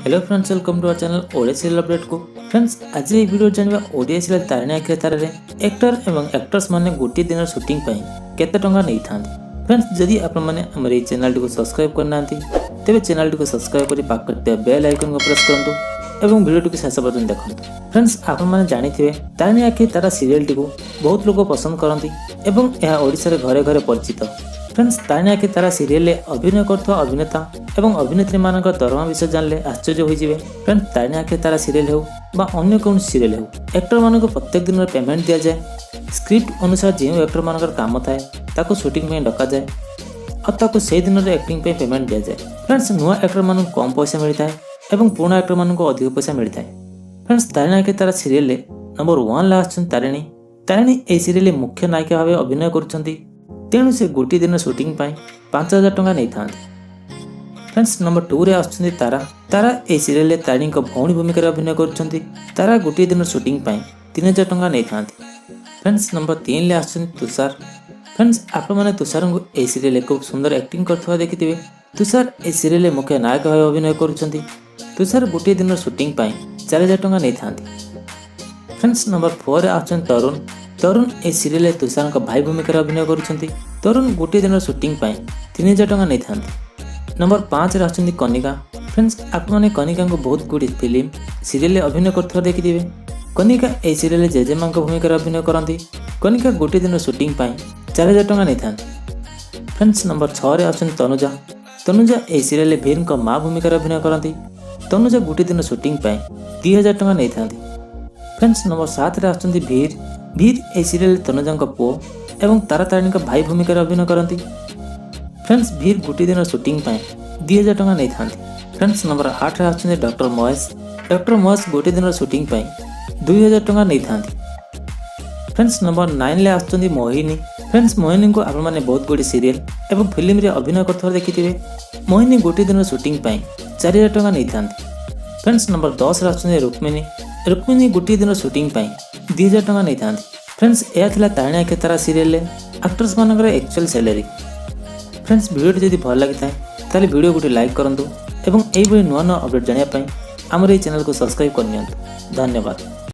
Hello friends, welcome to our channel Odia serial ଅପଡେଟ୍କୁ। Friends, ଆଜି ଏହି video ଜାଣିବା Odia serial Tarini ଆଖିରେ ତାରାରେ ଆକ୍ଟର ଏବଂ ଆକ୍ଟ୍ରେସ୍ ମାନେ ଗୋଟିଏ ଦିନର ସୁଟିଂ ପାଇଁ କେତେ ଟଙ୍କା ନେଇଥାନ୍ତି। ଫ୍ରେଣ୍ଡସ୍, ଯଦି ଆପଣମାନେ ଆମର ଏହି ଚ୍ୟାନେଲଟିକୁ ସବସ୍କ୍ରାଇବ୍ କରିନାହାନ୍ତି, ତେବେ ଚ୍ୟାନେଲଟିକୁ ସବସ୍କ୍ରାଇବ୍ କରି ପାଖରେ ଥିବା ବେଲ୍ ଆଇକନ୍କୁ ପ୍ରେସ୍ କରନ୍ତୁ ଏବଂ ଭିଡ଼ିଓଟିକୁ ଶେଷ ପର୍ଯ୍ୟନ୍ତ ଦେଖନ୍ତୁ। ଫ୍ରେଣ୍ଡସ୍, ଆପଣମାନେ ଜାଣିଥିବେ, ତାରିଣୀ ଆଖି ତାରା ସିରିଏଲଟିକୁ ବହୁତ ଲୋକ ପସନ୍ଦ କରନ୍ତି ଏବଂ ଏହା ଓଡ଼ିଶାରେ ଘରେ ଘରେ ପରିଚିତ। ଫ୍ରେଣ୍ଡସ୍, ତାରିଣୀ ଆଖି ତାରା ସିରିଏଲରେ ଅଭିନୟ କରୁଥିବା ଅଭିନେତା ଏବଂ ଅଭିନେତ୍ରୀମାନଙ୍କ ଦରମା ବିଷୟ ଜାଣିଲେ ଆଶ୍ଚର୍ଯ୍ୟ ହୋଇଯିବେ। ଫ୍ରେଣ୍ଡସ୍, ତାରିଣୀ ଆଖି ତାରା ସିରିଏଲ ହେଉ ବା ଅନ୍ୟ କୌଣସି ସିରିଏଲ ହେଉ, ଆକ୍ଟରମାନଙ୍କୁ ପ୍ରତ୍ୟେକ ଦିନର ପେମେଣ୍ଟ ଦିଆଯାଏ। ସ୍କ୍ରିପ୍ଟ ଅନୁସାରେ ଯେଉଁ ଆକ୍ଟରମାନଙ୍କର କାମ ଥାଏ, ତାକୁ ସୁଟିଂ ପାଇଁ ଡକାଯାଏ ଆଉ ତାକୁ ସେଇ ଦିନରେ ଆକ୍ଟିଂ ପାଇଁ ପେମେଣ୍ଟ ଦିଆଯାଏ। ଫ୍ରେଣ୍ଡସ୍, ନୂଆ ଆକ୍ଟରମାନଙ୍କୁ କମ୍ ପଇସା ମିଳିଥାଏ ଏବଂ ପୁରୁଣା ଆକ୍ଟରମାନଙ୍କୁ ଅଧିକ ପଇସା ମିଳିଥାଏ। ଫ୍ରେଣ୍ଡସ୍, ତାରିଣୀ ଆଖି ତାରା ସିରିଏଲରେ ନମ୍ବର ୱାନ୍ରେ ଆସୁଛନ୍ତି ତାରିଣୀ। ତାରିଣୀ ଏହି ସିରିଏଲରେ ମୁଖ୍ୟ ନାୟିକା ଭାବେ ଅଭିନୟ କରୁଛନ୍ତି, ତେଣୁ ସେ ଗୋଟିଏ ଦିନ ସୁଟିଂ ପାଇଁ 5000 ଟଙ୍କା ନେଇଥାନ୍ତି। ଫ୍ରେଣ୍ଡସ୍, ନମ୍ବର ଟୁରେ ଆସୁଛନ୍ତି ତାରା। ତାରା ଏହି ସିରିଏଲରେ ତାରିଣୀଙ୍କ ଭଉଣୀ ଭୂମିକାରେ ଅଭିନୟ କରୁଛନ୍ତି। ତାରା ଗୋଟିଏ ଦିନ ସୁଟିଂ ପାଇଁ 3000 ଟଙ୍କା ନେଇଥାନ୍ତି। ଫ୍ରେଣ୍ଡସ୍, ନମ୍ବର ତିନିରେ ଆସୁଛନ୍ତି ତୁଷାର। ଫ୍ରେଣ୍ଡସ୍, ଆପଣମାନେ ତୁଷାରଙ୍କୁ ଏହି ସିରିଏଲରେ ଖୁବ୍ ସୁନ୍ଦର ଆକ୍ଟିଂ କରୁଥିବା ଦେଖିଥିବେ। ତୁଷାର ଏହି ସିରିଏଲରେ ମୁଖ୍ୟ ନାୟକ ଭାବେ ଅଭିନୟ କରୁଛନ୍ତି। ତୁଷାର ଗୋଟିଏ ଦିନର ସୁଟିଂ ପାଇଁ 4000 ଟଙ୍କା ନେଇଥାନ୍ତି। ଫ୍ରେଣ୍ଡସ୍, ନମ୍ବର ଫୋର୍ରେ ଆସୁଛନ୍ତି ତରୁଣ। ତରୁଣ ଏହି ସିରିଏଲରେ ତୁଷାରଙ୍କ ଭାଇ ଭୂମିକାରେ ଅଭିନୟ କରୁଛନ୍ତି। ତରୁଣ ଗୋଟିଏ ଦିନର ସୁଟିଂ ପାଇଁ 3000 ଟଙ୍କା ନେଇଥାନ୍ତି। ନମ୍ବର ପାଞ୍ଚରେ ଆସୁଛନ୍ତି କନିକା। ଫ୍ରେଣ୍ଡସ୍, ଆପଣମାନେ କନିକାଙ୍କୁ ବହୁତ ଗୁଡ଼ିଏ ଫିଲ୍ମ, ସିରିଏଲରେ ଅଭିନୟ କରୁଥିବା ଦେଖିଥିବେ। କନିକା ଏହି ସିରିଏଲରେ ଜେଜେମାଙ୍କ ଭୂମିକାରେ ଅଭିନୟ କରନ୍ତି। କନିକା ଗୋଟିଏ ଦିନର ସୁଟିଂ ପାଇଁ 4000 ଟଙ୍କା ନେଇଥାନ୍ତି। ଫ୍ରେଣ୍ଡସ୍, ନମ୍ବର ଛଅରେ ଆସୁଛନ୍ତି ତନୁଜା। ତନୁଜା ଏହି ସିରିଏଲରେ ଭୀରଙ୍କ ମା ଭୂମିକାରେ ଅଭିନୟ କରନ୍ତି। ତନୁଜା ଗୋଟିଏ ଦିନ ସୁଟିଂ ପାଇଁ 2000 ଟଙ୍କା ନେଇଥାନ୍ତି। ଫ୍ରେଣ୍ଡସ୍, ନମ୍ବର ସାତରେ ଆସୁଛନ୍ତି ଭୀର। ଭୀର ଏହି ସିରିଏଲରେ ତନୁଜାଙ୍କ ପୁଅ ଏବଂ ତାରା ତାରିଣୀଙ୍କ ଭାଇ ଭୂମିକାରେ ଅଭିନୟ କରନ୍ତି। ଫ୍ରେଣ୍ଡସ୍, ଭୀର ଗୋଟିଏ ଦିନ ସୁଟିଂ ପାଇଁ 2000 ଟଙ୍କା ନେଇଥାନ୍ତି। ଫ୍ରେଣ୍ଡସ୍, ନମ୍ବର ଆଠରେ ଆସୁଛନ୍ତି ଡକ୍ଟର ମହେଶ। ଡକ୍ଟର ମହେଶ ଗୋଟିଏ ଦିନର ସୁଟିଂ ପାଇଁ 2000 ଟଙ୍କା ନେଇଥାନ୍ତି। ଫ୍ରେଣ୍ଡସ୍, ନମ୍ବର ନାଇନରେ ଆସୁଛନ୍ତି ମୋହିନୀ। ଫ୍ରେଣ୍ଡସ୍, ମୋହିନୀଙ୍କୁ ଆପଣମାନେ ବହୁତ ଗୁଡ଼ିଏ ସିରିଏଲ୍ ଏବଂ ଫିଲ୍ମରେ ଅଭିନୟ କରୁଥିବା ଦେଖିଥିବେ। ମୋହିନୀ ଗୋଟିଏ ଦିନର ସୁଟିଂ ପାଇଁ 4000 ଟଙ୍କା ନେଇଥାନ୍ତି। ଫ୍ରେଣ୍ଡସ୍, ନମ୍ବର 10ରେ ଆସୁଛନ୍ତି ରୁକ୍ମିଣୀ। ରୁକ୍ମିଣୀ ଗୋଟିଏ ଦିନର ସୁଟିଂ ପାଇଁ 2000 ଟଙ୍କା ନେଇଥାନ୍ତି। ଫ୍ରେଣ୍ଡସ୍, ଏହା ଥିଲା ତାରିଣୀ ଆଖି ତାରା ସିରିଏଲରେ ଆକ୍ଟ୍ରେସ୍ ମାନଙ୍କର ଆକ୍ଚୁଆଲ୍ ସ୍ୟାଲେରୀ। ଫ୍ରେଣ୍ଡସ୍, ଭିଡ଼ିଓଟି ଯଦି ଭଲ ଲାଗିଥାଏ, ତାହେଲେ ଭିଡ଼ିଓ ଗୋଟେ ଲାଇକ୍ କରନ୍ତୁ ଏବଂ ଏଇଭଳି ନୂଆ ନୂଆ ଅପଡ଼େଟ୍ ଜାଣିବା ପାଇଁ ଆମର ଏହି ଚ୍ୟାନେଲକୁ ସବସ୍କ୍ରାଇବ୍ କରିନିଅନ୍ତୁ। ଧନ୍ୟବାଦ।